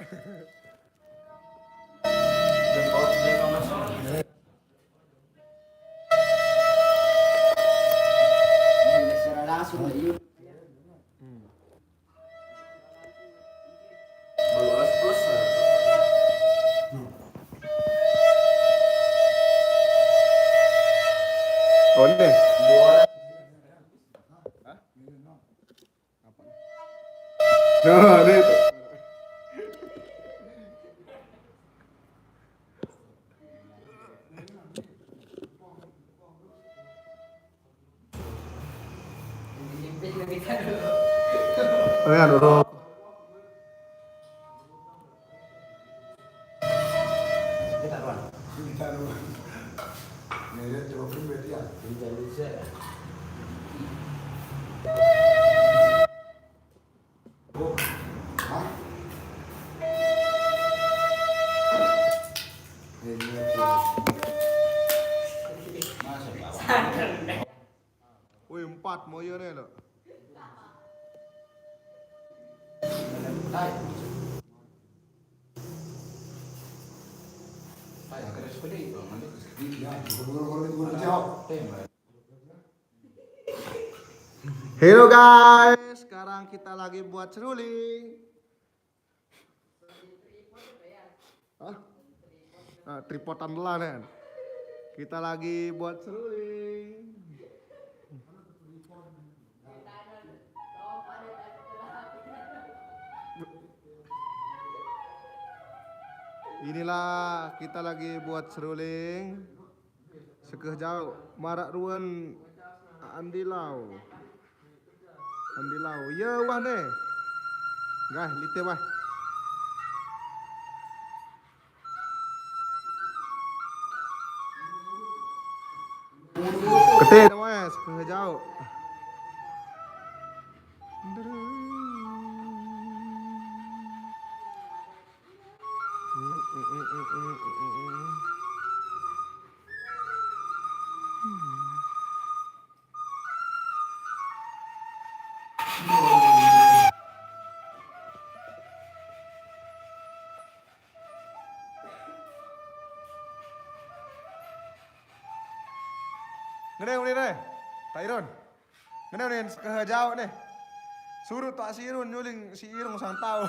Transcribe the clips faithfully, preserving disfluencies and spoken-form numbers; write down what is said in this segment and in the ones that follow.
Oh, ini. Nah, ini. Ayan, urok. Wih, empat mau iya nih lo. Halo guys, sekarang kita lagi buat seruling. Hah? Nah, tripodan lah nih. Kita lagi buat seruling. Inilah kita lagi buat seruling. Sekeh jauh marak ruan Andilau. Andilau. Ya wah deh. Guys, lite wah. Kete namanya sekeh jauh. Ngene, ngene, ngene. Pak Irun. Ngene, ngene, sekeh jauh nih. Suruh tak si Irun nyuling, si Irun sang tahu.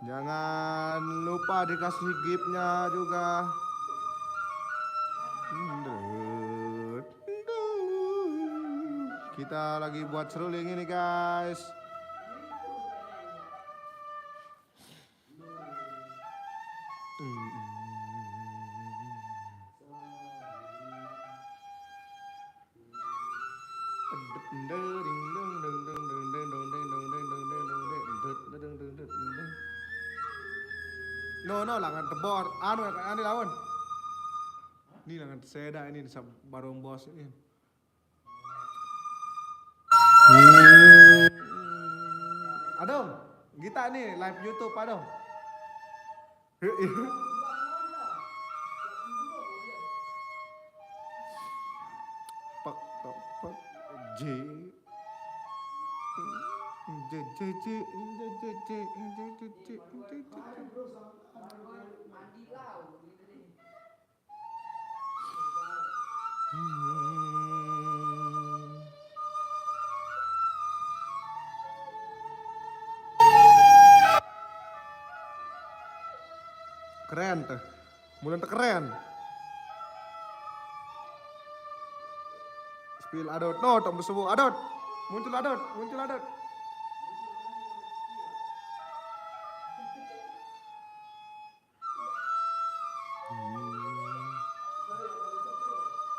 Jangan lupa dikasih giftnya juga. Kita lagi buat seruling ini, guys. No, no, langan tebor. Anu, anu lawan. Ini langan seda ini, baru bos ini. Adong, kita nih live YouTube, Adong. Pak, pak, pak, J. J, J, J, J, J, J, J, J, J, J. Keren tuh. Mulai tuh keren. Spill Adot. No, tambah semua Adot. Muncul Adot, muncul Adot.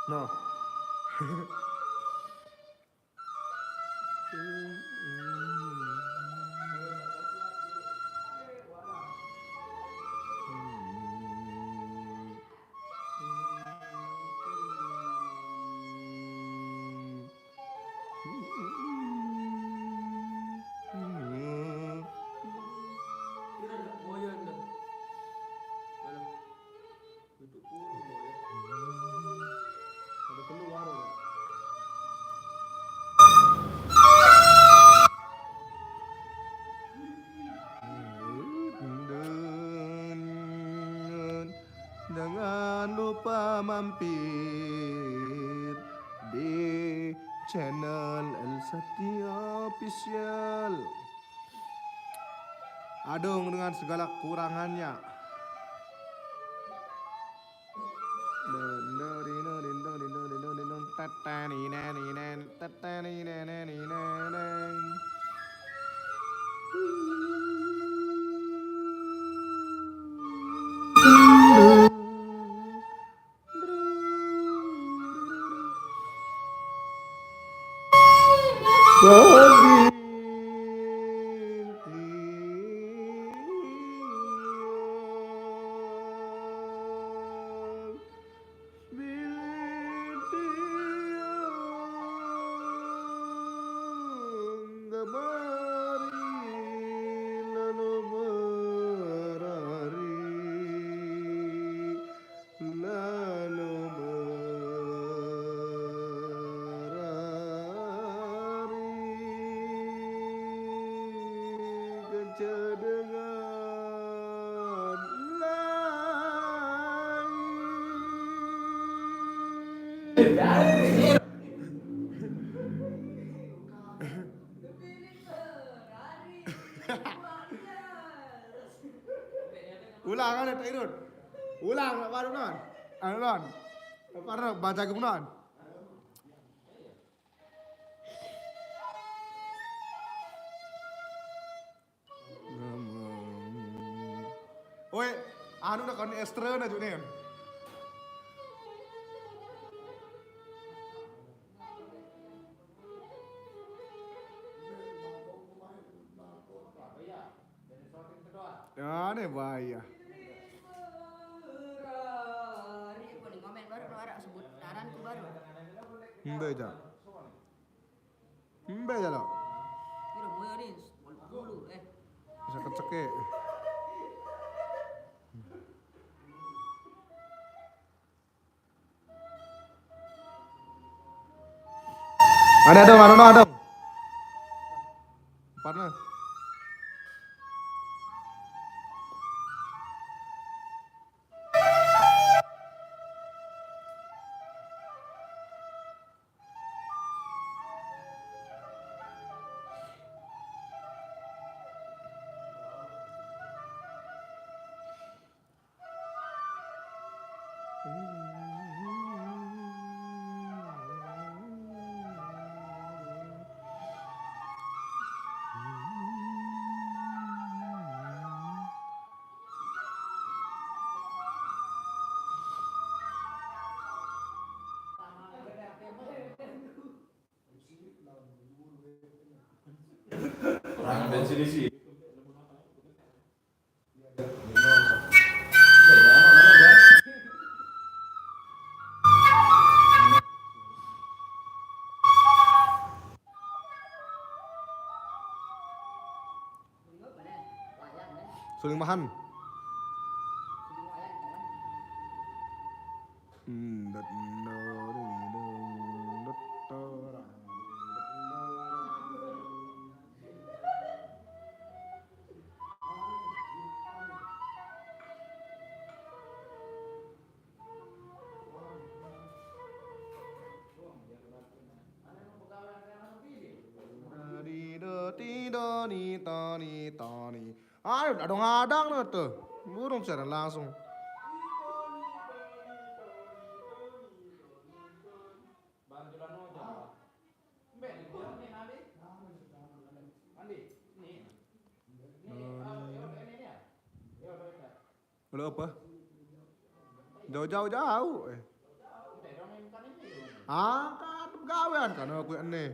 No. Lupa mampir di channel El Satya Official. Adung dengan segala kurangannya. Lalu berlari kencang dengan lain. Ulang kan, Pak Irun? Ulang, nak baru non. Anu non. Apa non? Baca guna non. Oi, anu nak kan extra na tu ni. Ya, ni bahaya. Ini apa nih, komen baru, lu ada sebut ngaranku baru. Embe ja. Embe ja lo. Ini udah mulai nih, sepuluh, eh. Bisa keceke. Ada dong, ada dong, ada dong. Partner. Orang bensin isi. Suling mahan. Hmm, dat, no, ri, dong, dat, tora. Tadi do ti do ni to ni to ni. Ayo, ada ngadang na tuh. Burung siaran langsung. Halo apa? Jauh-jauh jauh, eh. Angkat gawean kan aku ini.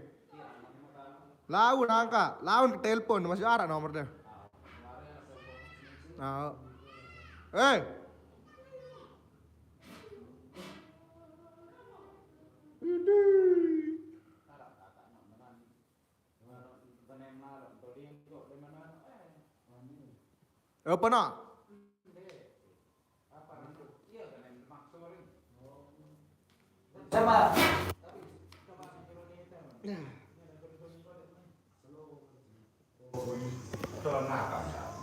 Laun angkat, laun ke telepon masih ada nomornya. Nah. Eh. Ini. Apa nak?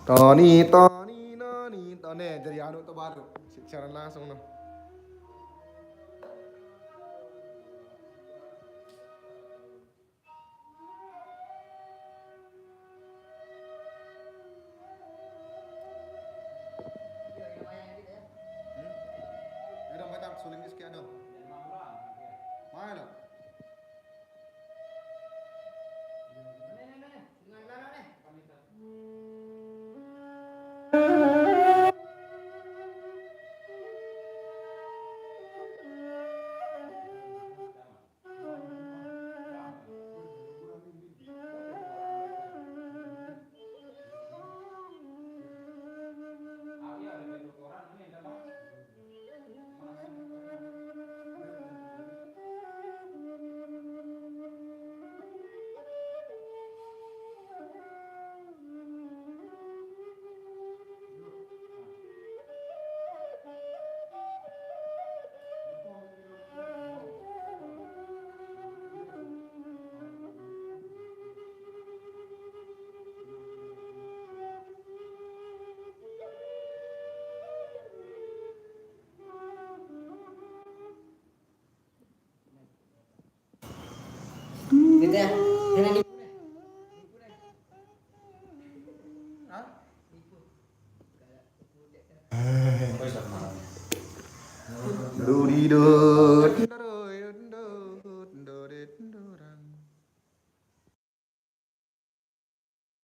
Toni, Toni, Noni, Toni. Jadi anu tuh baru. Siaran langsung tuh. Gitu ya. Kena di Dudidut.